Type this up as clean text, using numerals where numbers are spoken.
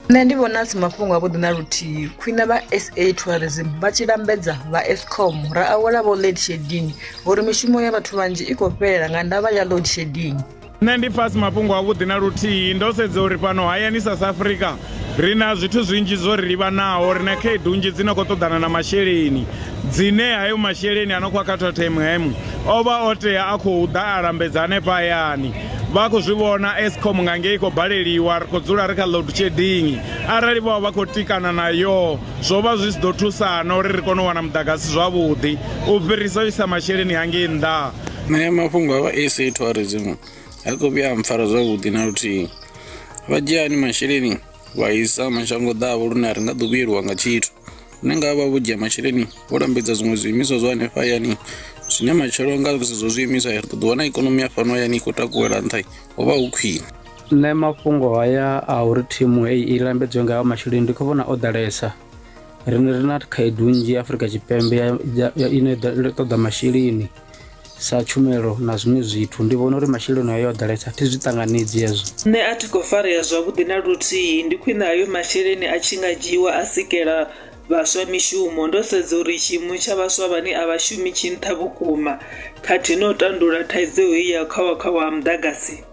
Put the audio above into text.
Nṋe ndi vhona a si mafhungo avhuḓi na luthihi khwine vha SA Tourism vha tshi lambedza vha Eskom ra awela vho load shedding ngori mishumo ya vhathu vhanzhi i khou fhela nga ndavha ya load shedding. Nṋe ndi pfa a si mafhungo avhuḓi na luthihi ndo sedza uri fhano hayani South Africa ri na zwithu zwinzhi zwo ri livhanaho ri na khaedu nnzhi dzi no khou ṱoḓana na masheleni dzine hayo masheleni a no khou a kha Tottenham o vha o tea a khou ḓa a lambedza hanefha hayani vha khou zwi vhona Eskom nga ngei khou baleliwa ri khou dzula ri kha load shedding arali vho vha vha khou tikana nayo zwo vha zwi si ḓo thusana uri ri kone u wana muḓagasi zwavhuḓi u fhirisa u isa masheleni hangei nnḓa. Nṋe mafhungo a vha SA Tourism ha khou vhuya a mpfara zwavhuḓi na luthihi vha dzhia hani masheleni vha isa mashango ḓavha lune a ri nga ḓo vhuyelwa nga tshithu nṋe nga vha vho dzhia masheleni vho lambedza zwiṅwe zwiimiswa zwa hanefha hayani zwine matshelo nga zwo zwiimiswa ri ḓo ḓi wana ikonomi ya fhano hayani i khou takuwela nṱha ho vha hu khwine. Nṋe mafhungo haya a uri thimu heyi i lambedziwe nga masheleni ndi khou vhona o ḓalesa riṋe ri na khaedu nnzhi Afrika Tshipembe ine ya ṱoḓa masheleni sa tshumelo na zwiṅwe zwithu ndi vhona uri masheleni ayo o ḓalesa thi zwi ṱanganedzi hezwo. Nṋe a thi khou farea zwavhuḓi na luthihi, ndi khwine hayo masheleni a tshi nga dzhiiwa a sikela vhaswa mishumo ndo sedza uri tshiimo tsha vhaswa vhane a vha shumi tshi nṱha vhukuma khathihi na u tandulula thaidzo heyi ya u khauwa khauwa ha muḓagasi.